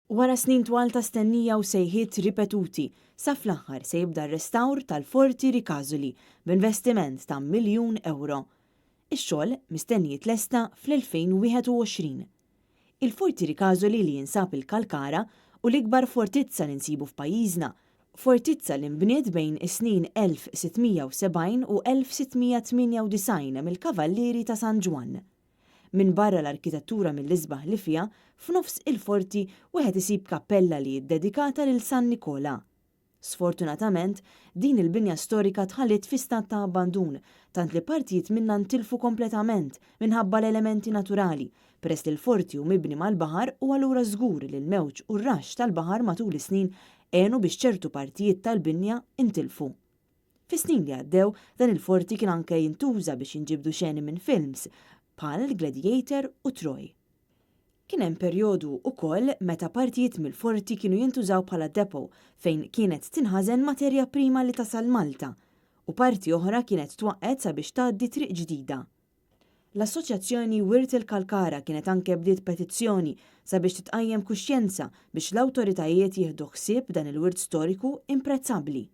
Wara snin twal ta' stennija u sejħiet ripetuti, sa fl-aħħar se jibda r-restawr tal-Forti Ricasoli b'investiment ta' miljun ewro. Ix-xogħol mistenni jitlesta fl-2021. Il-Forti Ricasoli li jinsab il-Kalkara hu l-ikbar fortizza li nsibu f'pajjiżna, fortizza li nbniet bejn is-snin 1670 u 1698 mill-Kavallieri ta' San Ġwann. Minbarra l-arkitettura mill-isbaħ li fiha, f'nofs il-forti wieħed isib kappella li hi ddedikata lil San Nikola. Sfortunatament, din il-binja storika tħalliet fi stat ta' abbandun, tant li partijiet minnha ntilfu kompletament minħabba l-elementi naturali, peress li l-forti hu mibni mal-baħar u allura żgur li l-mewġ u r-raxx tal-baħar matul is-snin għenu biex ċertu partijiet tal-binja ntilfu. Fis-snin li għaddew, dan il-forti kien anke jintuża biex jinġibdu xeni minn films bħal Gladiator u Troy. Kien hemm perjodu ukoll meta partijiet mill-forti kienu jintużaw bħala depot fejn kienet tinħażen materja prima li tasal Malta u parti oħra kienet twaqqgħet sabiex tgħaddi triq ġdida. L-Assoċjazzjoni Wirt il-Kalkara kienet anke bdiet petizzjoni sabiex titqajjem kuxjenza biex l-awtoritajiet jieħdu ħsieb dan il-wirt storiku imprezzabbli.